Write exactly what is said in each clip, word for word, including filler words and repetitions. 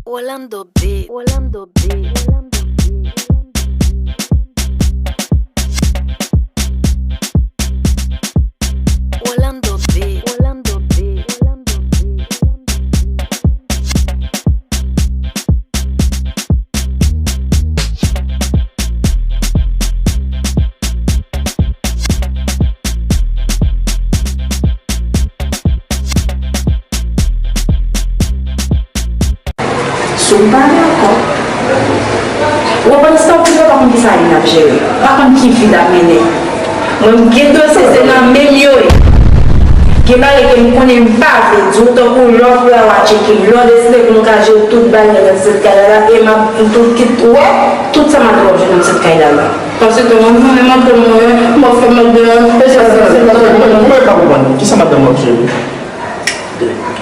Orlando Beat. Orlando Beat. Orlando Beat. Orlando Beat. Orlando Beat. Orlando Beat. Si w pa dakò, w konprann sa w fè, w pa konn ki sa li ap jere, w pa konn ki vi l ap mennen. Mwen, m gen dosye, se nan men m yo ye. Gen bagay ke m konnen m pa vle di w, tankou lè w vle w a tcheke m, lè w deside pou nou ka jere tout bagay nan sèt kay la, e m ap, m tout kit, ou wè, tout sa madanm w ap jere nan sèt kay la, la. Paske mwen, mwen, mwen, mwen, mwen, mwen fè madanm, e se, se, se, se, mwen pa konprann. Ki sa madanm w ap jere?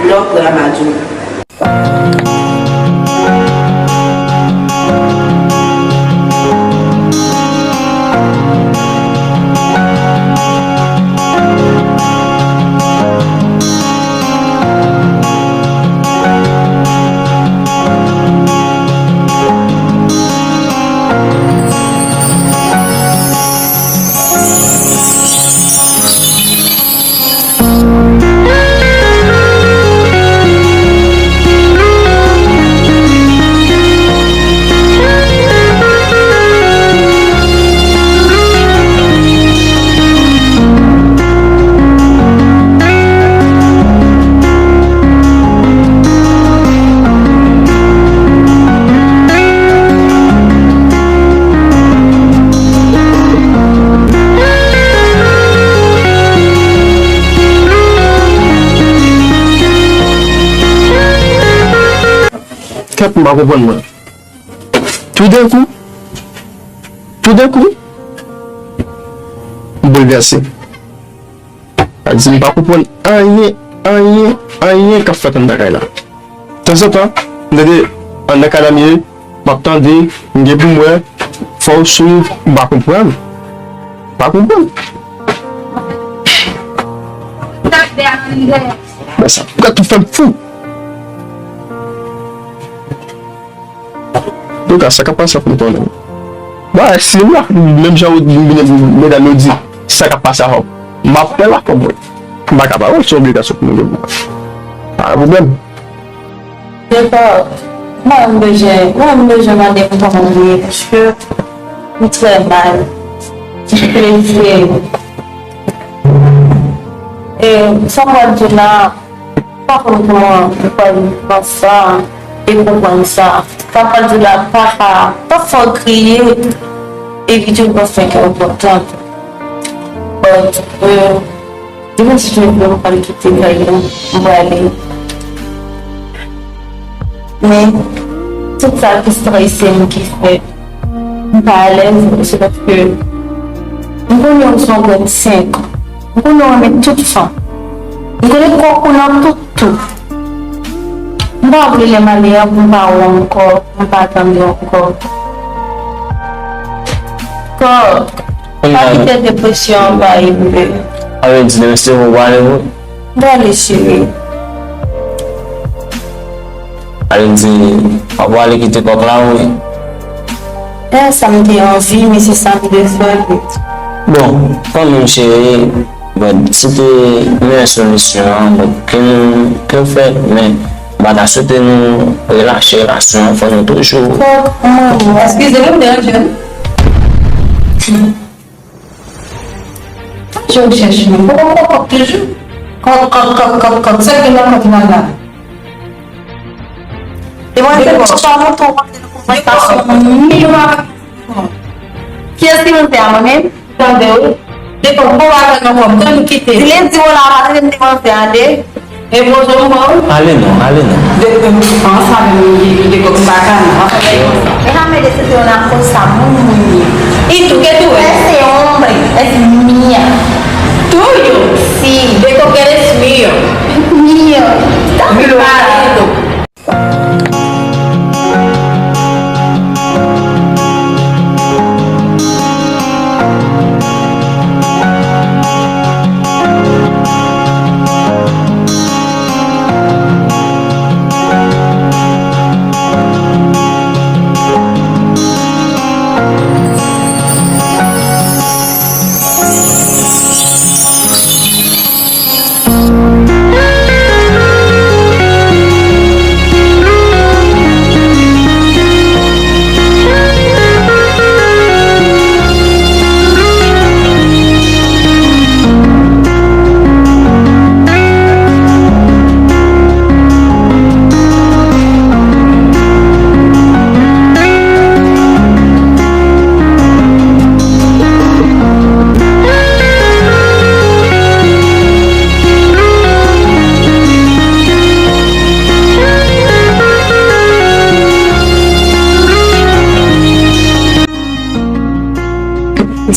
Lè w pran madanm. Kèt, m pa konprann mwen. Toudenkou, toudenkou, m boulvèse. Sa di m pa konprann anyen, anyen, anyen k ap fèt anndan kay la. Tanzantan, m tande anndan kay la m ye, m ap tande, m gen pou m wè, fò w swiv, m pa konprann. M pa konprann. Sa k dèyè anndan. Men sa, ou ka tou fè m fou. Antouka, sa k ap pase a fè m konnen. Bagay si m la, menm jan ou di, medam yo di, sa k ap pase a fè m. M ap fè l a fè m wè. M pa ka pa wè l, se obligasyon pou mwen gen pou mwen. Pa gen pwoblèm. Dekò, mwen menm bezwen, mwen menm bezwen mande m kòman m ye, paske m trè mal. M blese. E sa m pral di w la, m pa konn kòman m pral pran sa e konprann sa. Sa m pral di w la pa ka, pa fè w kriye e ki di w pa fè kè w kontan. But, euh, demen si Dye vle, m pral kite kay la, m prale. Men, tout sa ki strese m, ki fè m pa alèz, se paske m konnen w se yon grenn senk. M konnen w renmen tout fanm. M konnen kòk ou nan tout tou. M pa vle lè m ale a pou m pa wè w ankò, pou m pa tande w ankò. Kòk, pa kite depresyon anvayi m. Sa vle di demen se demen w prale vre? M prale, cheri. Sa vle di w prale kite kòk la vre? E sa m te anvi, men se sa m te fè. Bon, fanmi m cheri, bon, si te meyè solisyon an, bon, ke n, ke n fè, men m pa ta swete nou relache relasyon an, fò nou toujou. Kòk, mwen, eskize m, m deranje w. Sa je w chèche menm? Ou poko kòk toujou? Kòk, kòk, kòk, kòk, kòk. Sa k gen nan kòk la la? Demwazèl, ou pa montre w rantre nan konvèsasyon milyon avèk moun. Kiyès ki monte a, mwen menm? Tande w. Depi w bon bagay nan kò m, tande m kite. Di lendi w la, pa tande m te panse a de. E poze w mò. Ale non, ale non. Depi m ansanm li, li, li, li, m pa ka non. E la mede se te yon akosa moun moun ye. Y tú qué tú eres? Ese hombre es mía. Tuyo. Sí. De coger es mío. Mío. Está mi marido.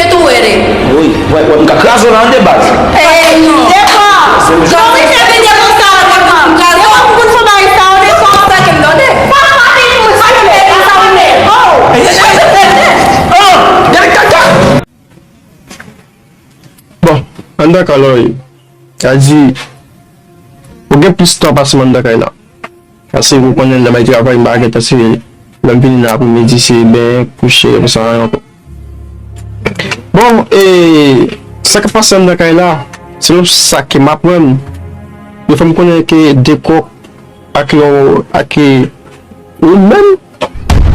gen tou wè li. Wi, wè, wè, m ka kraze w la an de baz. Ey, non. Devan. Kòman w fè vin devan sa w devan? Devan pou moun fè bagay sa w devan. Sa ke m tande. Pa pa vin moun sa w devan. Oh. Oh, gade kaka. Bon, anndan kay la wi. Sa di, ou gen plis tan pase m anndan kay la. Paske ou konnen lè m al travay, m pa gen tan, se lè m vini nan apremidi, se benyen, kouche, konsa ankò. Bon, e sa k ap pase anndan kay la, selon sa ke m aprann, yo fè m konnen ke Dekòk ak yon, ak, e, ou menm,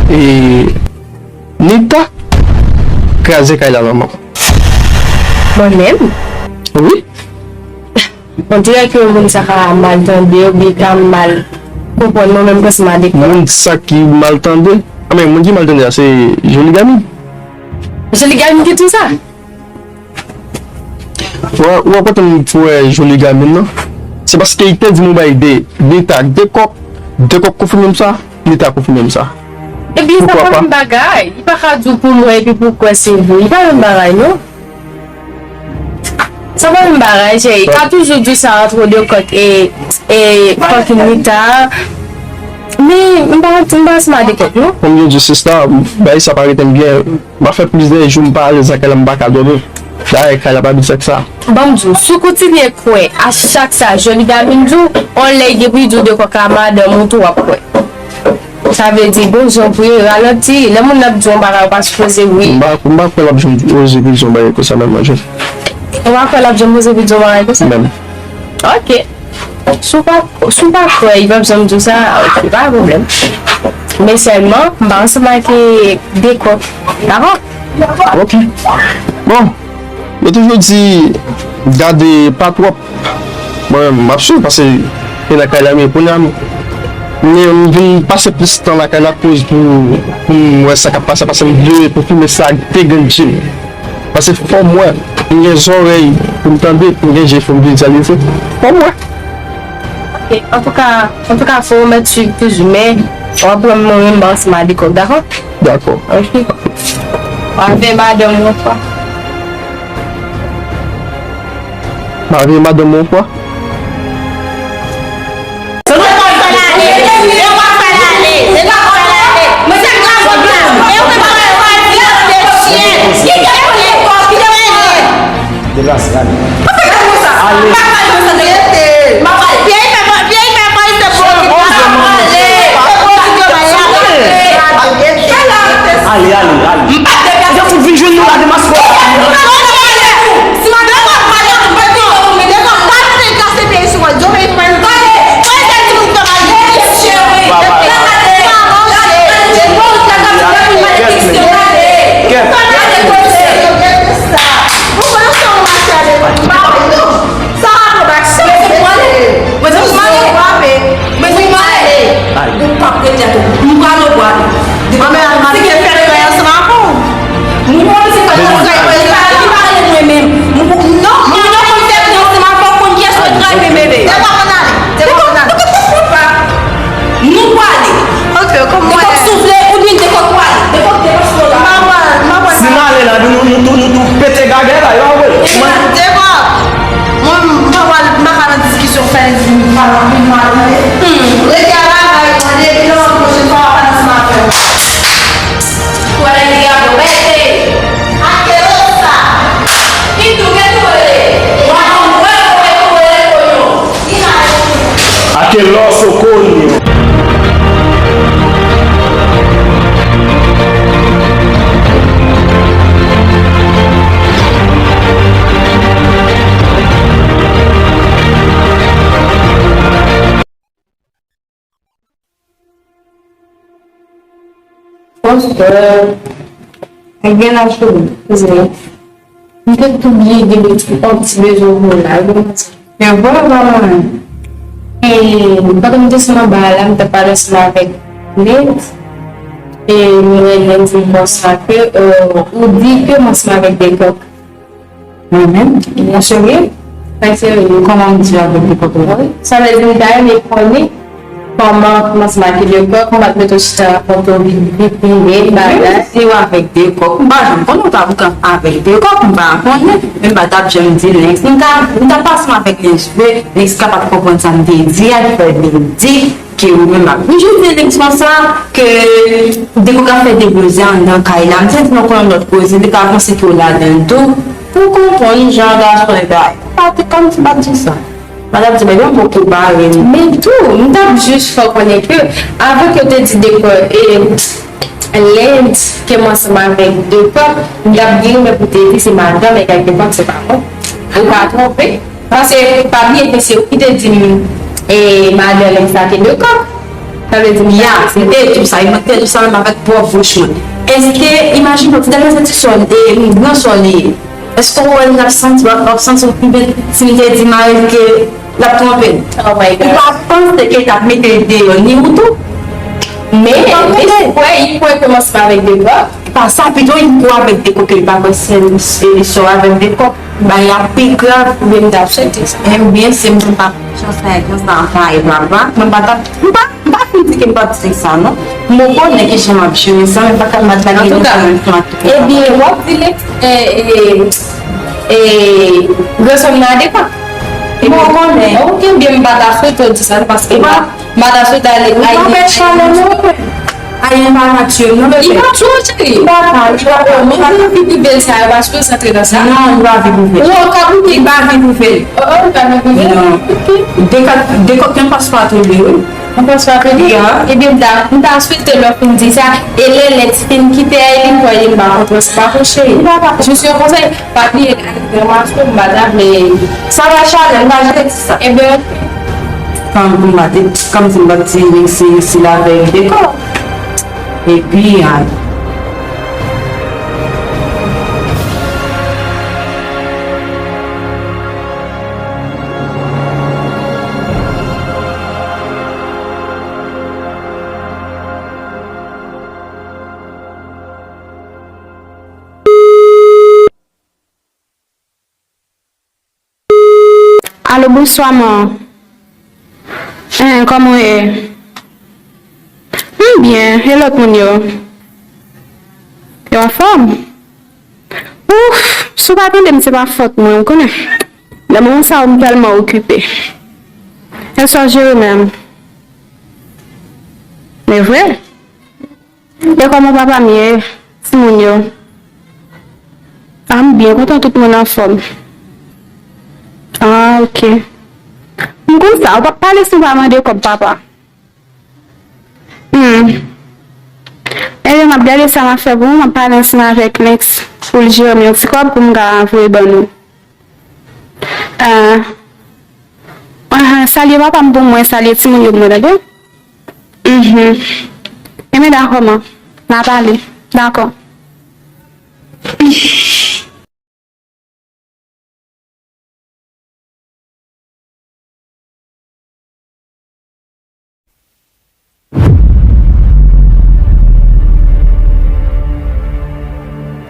e, Nita kraze kay la, manman. Mwen menm? Wi. On dirè ke moun sa ka mal tande oubyen ka mal konprann mwen menm panse m a Dekòk. Moun sa ki mal tande? A, men moun ki mal tande a, se Joligami. Joligami ki di w sa? Ou wè, ou wè kote m fè wè Joligami nan? Se paske li te di m yon bagay de Nita ak Dekòk. Dekòk konfime m sa, Nita konfime m sa. Epi sa pa menm bagay. Li pa ka di w pou m wè epi pou w kwè se vre. Li pa menm bagay, non. Sa pa menm bagay, cheri. Ka toujou di sa antre Dekòk e, e Kòk Nita. Men, m pa, m pa ansanm a Dekòk, non. Kòm yo di, sista, bagay sa pa rete m byen. M ap fè plizyè jou m pa alèz nan kay la, m pa ka dòmi. Dayè, kay la pa abitye ak sa. Ban m di w, si w kontinye kwè a chak sa Joligami di w, on lè gen pou li di w Dekòk a madanm ou tou w ap kwè. Sa vle di, bon jan pou ye, ralanti. Lè moun nan ap di yon bagay, ou pa sipoze ri. M pa, m pa kwè l ap janm oze pou l di yon bagay konsa menm, manje. Ou pa kwè l ap janm oze pou l di yon bagay konsa? Menm. Ok. Si w pa, si w pa kwè, li p ap janm di w sa, ok, pa gen pwoblèm. Men sèlman, m pa ansanm ak, e, Dekòk. Dakò? Ok. Bon, yo toujou di, gade pa twòp. Mwen menm, m ap swiv, paske se nan kay la m ye kounye a. Men m vin pase plis tan lakay la akoz pou, pou m wè sa k ap pase, paske m vle konfime sa ak de grenn je m. Paske fò m wè, m gen zòrèy pou m tande, m gen je pou m vizyalize. Fò m wè. Ok, antouka, antouka, fò w mèt swiv toujou, men w ap wè mwen menm ansanm a Dekòk, dakò? Dakò. Ok. W a veye madanm ou yon fwa. M a veye madanm ou yon fwa? Deplase, ale. Ale. Ale, ale, ale. Ou te fout vin jwenn nou la demas. Kèt. Sa pa pran bak, sa se mwen. Mwen se mwen. Mwen se mwen. Ou p ap regrèt ou. M prale, ou prale. Mwen menm, m ap fè fè ansanm avè w. Mwen se fè ansanm avè w. Li pa rele mwen menm. Non, mwen non, mwen fè ansanm avè w, konn kiyès mwen trè bebe. Devan mwen ale. Devan mwen ale. Nou prale. Ok, kòm mwen. Dekòk soufle, oubyen Dekòk prale. Dekòk, Dekòk soufle. M pa pral, m pa pral. Si m ale la, nou, nou, nou tou, nou tou pete gagè la, yo, wi. Mwen, Dekòk. Mwen, m pa pral, m pa ka nan diskisyon, fè m di m pa nan, m pa nan, tande. Hmm. Rete a la, bay, tande, epi nan pwochèn fwa, w ap ansanm avè m. Ou wè nèg li ap rete. Akelosa. Ki tou, ki tou rele. Mwen, mwen, mwen, mwen, mwen, mwen. Akeloso, coño. Pastè, ak gen laj tou, eskize m. M te tou bliye gen yon ti, yon ti bezwen pou la. Yo konnen sa. Men vwala, vwala. E pandan m te sou anba a la, m t ap pale ansanm avèk Ned. E m rele l, m di l konsa ke, euh, ou di ke m ansanm avèk de kòk. Mwen menm? Mwen serye? Trè serye. Kòman w di avèk de kòk la? Wi, sa vle di m ta renmen konnen kòman w ansanm avèk de kòk, m pa t mete w chita rakonte w vi, vi prive, bagay. Menm si w avèk de kòk, m pa janm konnen w ta pran avèk de kòk, m pa konnen. Men m pa t ap janm di Lenx. M ta, m ta pase m avèk Lenx vre, Lenx ka pa t konprann sa m te di a, ki fè l vin di ke ou menm ap toujou di Lenx konsa, ke de kòk ap fè de koze anndan kay la. M santi nou konn lòt koze, li ka panse ke w ladan l tou. Pou konprann jan gason yo bay. Pa te kòmsi m pa t di sa. Madanm di, men yon mo ki bare m. Men tou, m t ap jis fè w konnen ke, avan ke w te di de kòk, e, Lenx, ke m ansanm avèk de kòk, m t ap gen renmen pou te di se madanm e kèk de kòk, se pa mwen. Ou pa twonpe. Paske, pa bliye ke se ou ki te di m, e, madanm Lenx la te de kòk. Sa vle di m ya, se te di w sa, e mwen te di w sa menm avèk pwòp bouch mwen. Èske, imajine w, ti demwazèl ti sò l, e, gran sò l ye. Èske w wè l ap santi, w ap, w ap santi w pi bèl si m te di mari l ke l ap twonpe l? Oh my God. Ou pa panse ke l t ap mete l deyò, ni ou tou? Men, li kwè, li kwè ke m ansanm avèk de kòk. Pa sa, pito li kwè avèk de kòk, li pa kwè se, se li sò avèk de kòk. Bagay la pi grav. Oubyen m t ap swete sa. Ebyen, se mwen pa chans la, chans la, pa e papa. Mwen pa t ap, m pa M pa fin di ke m p ap di Lenx sa, non. M konnen kijan m ap jere sa, men m pa ka bat lage Lenx nan flank. Antouka, ebyen, w ap di Lenx, e, e, e, granson m nan adekwat. M konnen. Ok, byen, m pa ta swete w di sa, paske m pa, m pa ta swete ale. Ou pa pè chalè, non. Ayen pa natirèl, non, bebe. Li pa tchou, cheri. Li pa pa, li pa pa, men vi prive l sa, yo pa sipoze antre nan sa. Non, li pa vi prive l. Ou ka bouke. Li pa vi prive l. Oh, oh, li pa vi prive l. Non. Ok. De kòk, de kòk, yon paswa tou li, wi. Yon paswa tou li? Ya. Ebyen, m ta, m ta swete lè w fin di sa, e lè Lenx fin kite a, li kwè li pa konprann, se pa pou cheri. Li pa pa. Jis yon konsèy, pa bliye, Granmache, m pa ta vle. Sa va chalè, m pa jere ti sa. Ebyen, ok. Kòm pou m pa te, kòm si m pa t di Lenx se, se lavèy de kò. Epi, ay. Alo, bonswa, man. Hen, kòman w ye? M byen, e lòt moun yo? Yo anfòm? Ouf, si w pa tande m, se pa fòt mwen, ou konnen. Nan moman sa yo, m tèlman okipe. Èske w ap jere menm? Men vre? E kòman papa m ye? Timoun yo? A, m byen kontan tout moun anfòm. A, ok. M konn sa, ou p ap pale si w pa mande kòb papa. Hmm. Ebyen, m ap gade sa m ap fè pou ou, m ap pale ansanm avèk Lenx pou l jere m yon ti kòb pou m ka voye ban nou. Ah. Ahan, salye papa m pou mwen, salye timoun yo pou mwen, tande? Mhm. Enben, dakò, man. N a pale. Dakò.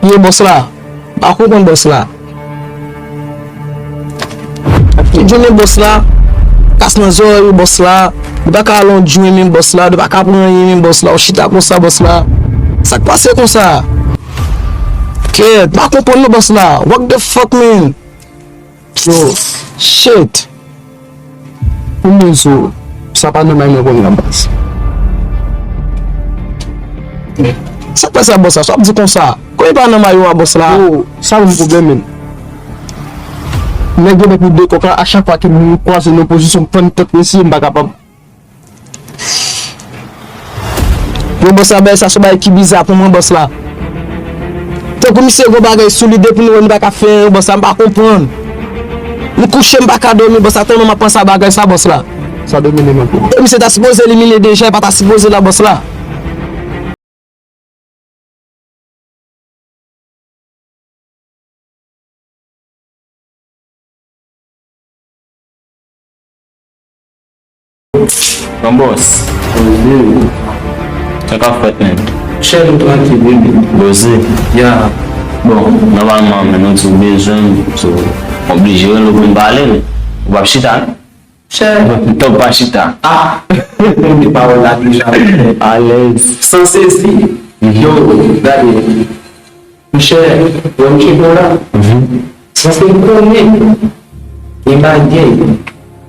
Ye bòs la. M pa konprann bòs la. Tout jounen bòs la. Kas nan zòrèy ou bòs la. Li pa ka al on djwen menm bòs la. Li pa ka pran anyen menm bòs la. Ou chita konsa bòs la. Sa k pase konsa? Kèt, m pa konprann non bòs la. What the fuck, man? Yo, shit. Pou mwen sou, sa pa nan may mwen kounye a, bòs. Sa k pase a bòs la? Sa w ap di konsa? Kòman e pa nan may ou a bòs la? Yo, sa yon pwoblèm, men. Nèg yo met pou de kòk la, a chak fwa ke m kwaze nan pozisyon m fann tèt mesye, m pa kapab. Yo, bòs la, bagay sa se yon bagay ki biza pou mwen, bòs la. Tankou misye gon bagay sou li, depi nou wè nou pa ka fè anyen, bòs la, m pa konprann. M kouche, m pa ka dòmi, bòs la, tèlman m ap panse a bagay sa, bòs la. Sa domine m anpil. E misye ta sipoze elimine deja, e pa ta sipoze la, bòs la. Bon bòs. Sa k ap fèt menm? Chè nou trankil wi men. Poze. Ya. Bon, nòmalman men nou di w bezwen m, so oblije rele w pou n pale. Ou p ap chita non? Chè. Tank pa chita. Ah. Ou di pawòl la deja. Alèz. San sezi. Yo, gade. Monchè, wè misye pran la. Paske m konnen gen bagay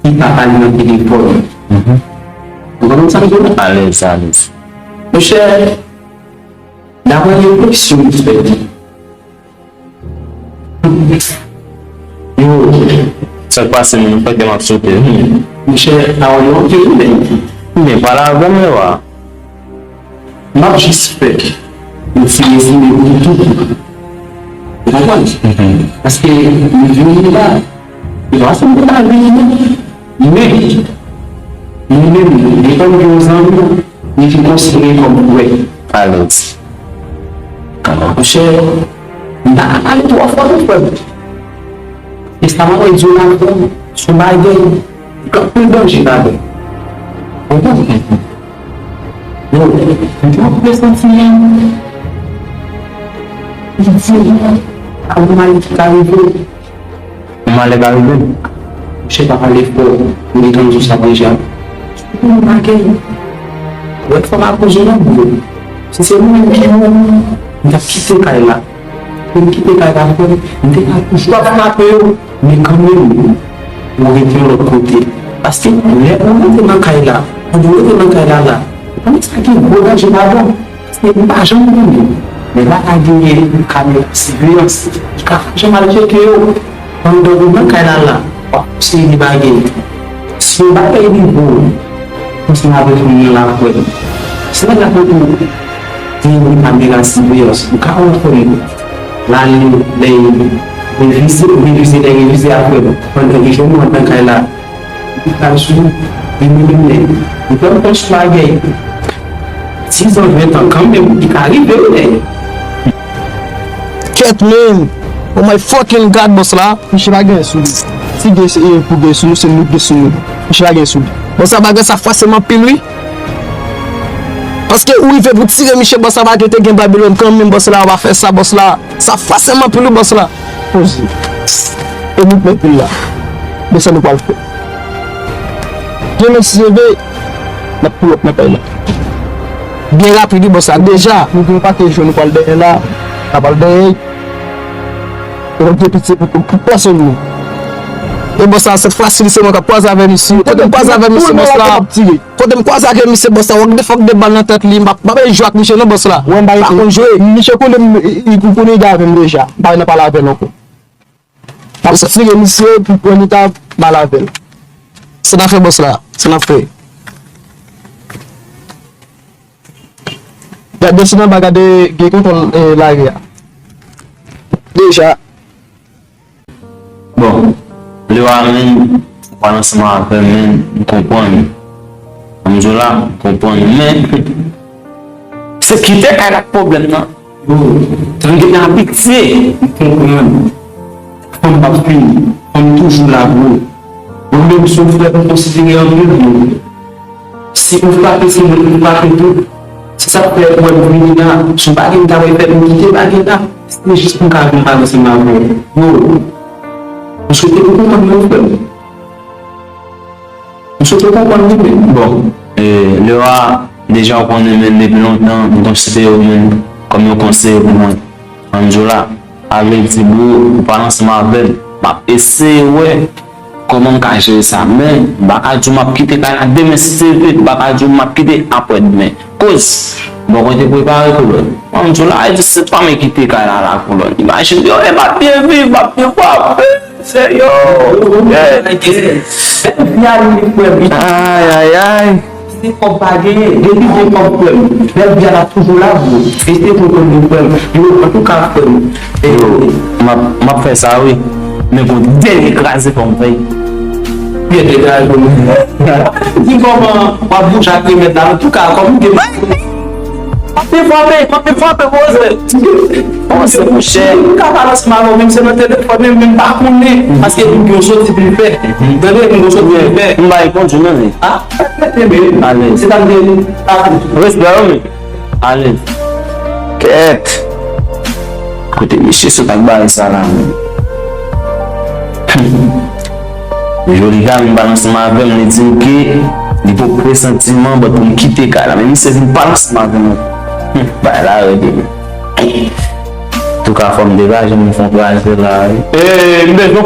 ki pa pale nan telefòn. Ou konprann sa m di w la? Alèz, alèz. Monchè, daprè enpresyon m fè, yo. Sa k pase menm, ou pa gen m ap sote. Monchè, pawòl yo anpil wi men. Men pale avè m, Lewa. M ap jis fè yon ti rezime pou nou tout. Ou konprann? Paske nou vini la, se pa sèlman ta vini non. Men, nou menm, nou pa gen yon zanmi, nou ki konsidere kòm frè. Alèz. Monchè, m pa ka pale twò fò non, frè m. E sa m ap di w la, frè m, se yon bagay, gen anpil danje ladan. Ou konprann? Yo, m te ap presanti an. Li di, a yon malè ki ka rive. Yon malè ka rive? Monchè, pa pale fò, m te tann sou sa deja. Se yon bagay. Wè, fò m akoze nan boulo. Si se mwen menm ki ou, m t ap kite kay la. Pou m kite kay la frè m, m te ka toujou ap frape yo, men kanmenm, ou rete yon lòt kote. Paske lè ou rete nan kay la, pandan ou rete nan kay la la, ou konnen sa gen gwo danje ladan. Paske m pa janm konnen, men la ka genyen kamera siveyans ki ka fè jan m al tcheke yo. Pandan ou nan kay la la, w ap konseye li bagay. Si yon bagay li bon, konseye avèk moun nan l ap wè. Si nèg la tankou li gen kamera siveyans, ou ka wè frè m, l ale lè li revize, revize, lè revize a frè m, pandan li jwenn ou anndan kay la, li pral sou li, li menm li menm, li pran kòs bagay. Dizan, ventan kanmenm, li ka rive wi nèg. Kèt men! Oh my fucking God, bòs la! Misye pa gen sou li. Si gen se, e, pou gen sou nou, se nou ki gen sou nou. Misye pa gen sou li. Bòs la, bagay sa fwaseman anpil wi. Paske ou rive pou tire misye, bòs la, pa gen te gen Babilòn kanmenm, bòs la, ou pa fè sa, bòs la. Sa fwaseman anpil wi, bòs la. Poze. E nou k met pil la. Men sa nou pral fè. Demen si Dye vle, n ap pull up nan kay la. Byen rapid wi bòs la. Deja, nou gen yon pakèt jwè nou pral dèyè la. N ap al dèyè. E nou gen pitye pou, pou, pou pèsonn nou. E bòs la, sèt fwa si, se mwen k ap kwaze avè misye. Kote m kwaze avè misye, bòs la? Kote m kwaze avè misye, bòs la, w ap gen fòk de bal nan tèt li. M pa, m pa bay jwe ak misye non, bòs la. Wè, m pa konn jwe. Misye konnen m, li, li konnen li avè m deja. M pa nan pale avè l ankò. M ap tire misye pou pran li ta mal avè l. Sa n ap fè bòs la? Sa n ap fè? Gade desann anba, gade gen kontwòl, eh, lari a. Deja. Bon, Lewa menm, ou pale ansanm avè m, men m konprann. Ann di w la, m konprann, men se kite kay la k pwoblèm nan. Yo, tann gen abitye, m konprann. Fanm p ap fini, fanm toujou la, bro. Ou menm se yon frè m konsidere anpil, bro. Si ou frape, se mwen ki frape tou. Se sa k fè ou wè m vini la, si w pa gen bagay fèt, m kite bagay la. Se jis pou m ka vin pale ansanm avè w. Yo, m swete ou konprann mwen, frè m. M swete w konprann li menm. Bon, e, Lewa, deja w konnen, men depi lontan, m konsidere w menm kòm yon konseye pou mwen. Anjola, sa vle di, bro, ou pale ansanm avè m. M ap eseye wè kòman m ka jere sa. Men, m pa ka di w m ap kite kay la demen si Dye vle, m pa ka di w m ap kite apre demen. Koz, bon, mwen te prepare kolòn. Anjola, e di, se pa mwen kite kay la la kolòn. Imajine, yo, e m ap byen viv, m ap byen frape. Sèyo! Ay, ay, ay. Se kòb pa genyen, depi gen kòb, frè m, bèl vi a ap toujou la, bro. Rete kontan de frè m. Yo, antouka, frè m. Yo, m ap, m ap fè sa, wi. Men gon dènye kraze fò m fè. Pye degaje w. Di kòman w ap bouje ak remèd la. Antouka, kòm m te Li frape, li frape, poze. Poze, monchè. M ka pale ansanm avè w, menm se nan telefòn, menm, menm pa konnen. Paske m gen yon soti pou m fè. Tande, m gen yon soti pou m fè. M bay kondwi, non, men. Ah, rete, men. Alèz. Se ta m te. Respè, wi, men. Alèz. Kèt. Kote mesye sot ak bagay sa la, menm? Jolika vin pale ansanm avè m, li di m ke li poko presantiman, but pou m kite kay la. Men misye vin pale ansanm avè m. Hmm, bagay la rèd, wi. Antouka, fò m degaje m, fè yon trajè la, wi. E, m bezwen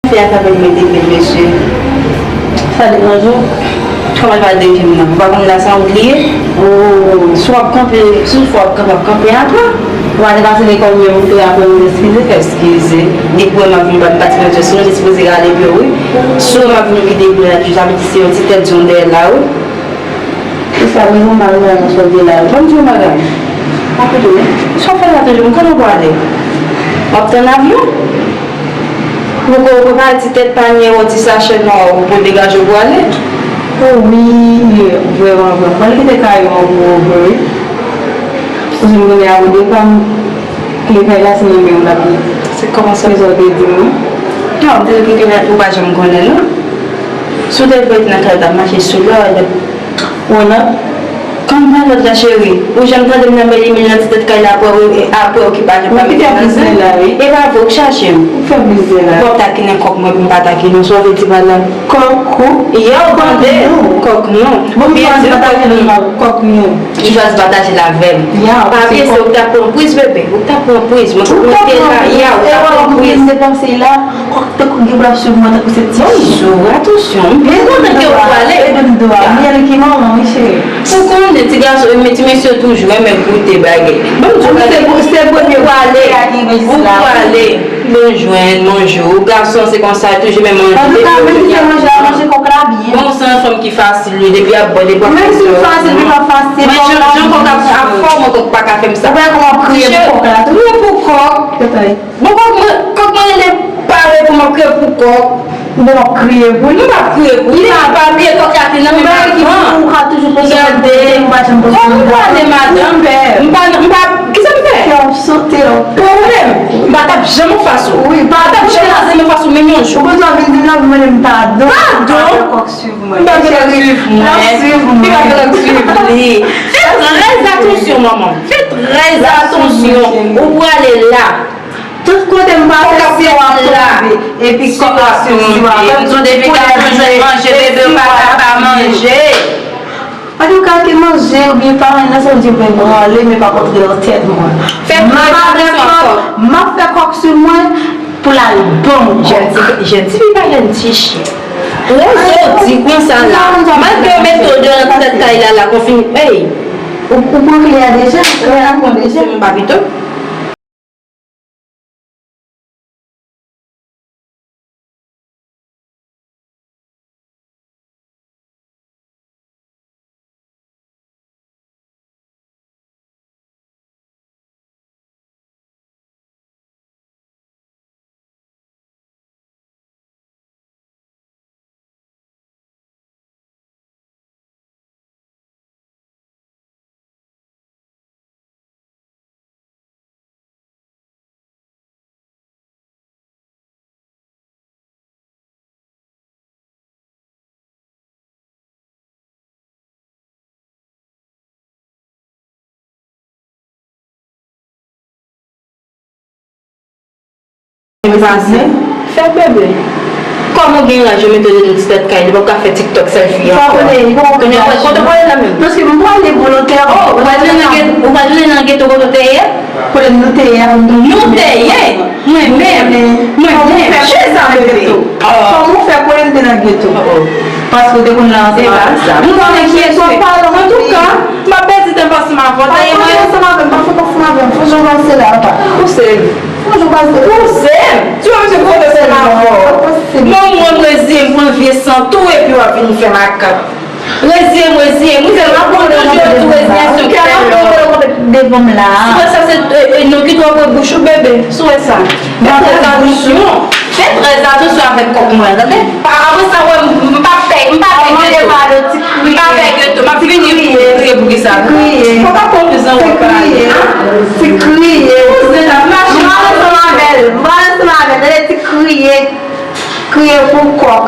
Fè a ta pèmèt de vin, mesye. Sa deranje w? Kòman l va deranje m nan? Ou pa konn la se yon wout li ye? Oh, si w ap kanpe, si w ap kanpe, w ap kanpe apa. Ou pa te pase lekòl menm, ou te aprann eskize? Eskize. Depi w wè m ap vin, m pa t pati pran tchè. Sinon, m te sipoze rale pye w, wi. Si w wè m ap vin, ou kite pye la, sa vle di se yon ti tèt jan w dèyè la, wi. Kisa, mezon mal nan yon sòti la. Ban m di yon bagay. Akoute, sa w fè la toujou? M konnen w prale. W ap tann avyon? Ou ko prepare ti tèt panye w, ti sachè nwa w pou degaje w prale? O wi, vrèman, vrèman. Mwen kite kay mwen pou ou vre, wi. Paske m konnen a ou depa m, kle kay la se nan men w l ap ye. Se kòman sa? Se sa w te di m, wi. Non, m te di w ke ou pa janm konnen, non. Si w te vle nan kay, w t ap mache sou lòd. Wona. Kòm pa lòt la, cheri. Ou janm tande m nan bèl Emil nan ti tèt kay la, apre w, apre w ki pa janm pa mete nan zan. E pa vre, ou k chache m. Ou fè m plizyè la. W ap takinen kòk mwen, pou m pa takinen w, sa w vle di pa la? Kòk ou? Yow, tande. Kòk nou. Kòk nou. Bon, m chwazi pa takinen w, kòk nou. Ou chwazi pataje l avè m. Pa bliye, se ou k t ap pran priz, bebe. Ou k t ap pran priz. Mwen, mwen te la, ya, ou t ap pran priz. Depanse la. Tankou gen moun ap swiv mwen tankou se ti. Bonjou, atansyon. M kontan ke w prale. Edo m do a. M gen ki manman, wi, cheri. Ou konnen ti gason, men ti mesye toujou renmen goute bagay. Ban m di w bagay. Se premye ou prale. Ou prale. Bon jwenn, bonjou. Gason se konsa, toujou menm manje. Antouka, menm si se manje, a manje kòk la byen. Bon, se yon fanm ki fasil, wi, depi ap bò, depi ap... Menm si l fasil, li pa fasil. Mwen, jan, jan kòk ap, ap fò, mwen kòk pa ka fè m sa. Ou wè kòman m ap kriye pou kòk la tou? Kriye pou kòk. Bon, kòk mwen, kòk mwen rele pare pou m ap kriye pou kòk. Bon, m ap kriye pou li. M ap kriye pou li. M pa bliye kòk la te nan men madanm. Ou ka toujou panse ou pa janm panse. Kòk m pa de madanm. M pa, m pa, kisa m fè? Kè w sote anpil. Pou ou menm, m pa t ap janm anfas ou. Wi, m pa t ap janm anfas ou, menm Ou bezwen vin di m la pou mande m padon. Padon? Kòk swiv mwen. M pa fè kòk swiv mwen. Li pa fè kòk swiv li. Fè trè atansyon, manman. Fè trè atansyon. Ou prale la. Tout kote m pase, se la. Epi kòk ap tonbe. Depi w ap jwenn manje, bebe, ou pa ka pa manje. Antouka, ke manje oubyen pa anyen nan, sa vle di mwen branle, men pa kontre nan tèt mwen. Fè trè atansyon ak kòk. M ap fè kòk sou mwen pou l al bon kòk. Jèn ti fi pa jèn ti chen. Ou oze w di konsa la. Malgre w mete w deyò nan ti tèt kay la, la konfini. Ey! Ou, ou pran kle a deja? Kle a pran deja? Se menm pa pito. Fè bebe. Kòman w gen raj yo mete w nan ti tèt kay li, pa ka fè TikTok, selfie ankò? Kounye a, kote w prale la menm? Paske m prale volontè. Oh, ou pral tounen nan geto kote w te ye? Kote nou te ye a. Nou te ye. Mwen menm. Mwen menm. Chèz sa, bebe. Kòman w fè konnen m te nan geto? Paske w te konn la ansanm avè m. Nou konnen kiyès w ap pale. Antouka, m ap pèdi tan m ansanm avè w. Dayè, mwen ansanm avè m, pa fè kòk ansanm avè m. Fò jan w pase la, pa. Ou se. Fò jan w pase. Ou se. Ti wè misye kote ansanm avè w. Mwen, mwen, reziye m pran vye san tou epi w ap vin fè makak. Reziye m, reziye m. Ou se m ap pran toujou tou reziye m sou kè lò. Devan m la. Si wè sa se, e, e, non ki twò pran bouch ou bebe. Si wè sa. Fè trè atansyon. Fè trè atansyon avèk kòk mwen an, tande? Pa, apre sa, wè, m, m pa fè, m pa fè geto. M pa fè geto. M ap vini pou kriye pou kisa? Kriye. Fò pa konfizan wè pa. Se kriye. Kouzen la, mache. M pral ansanm avè l. M pral ansanm avè l. Tande ti kriye. Kriye pou kòk.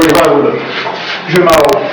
Revival. Jwe mawo.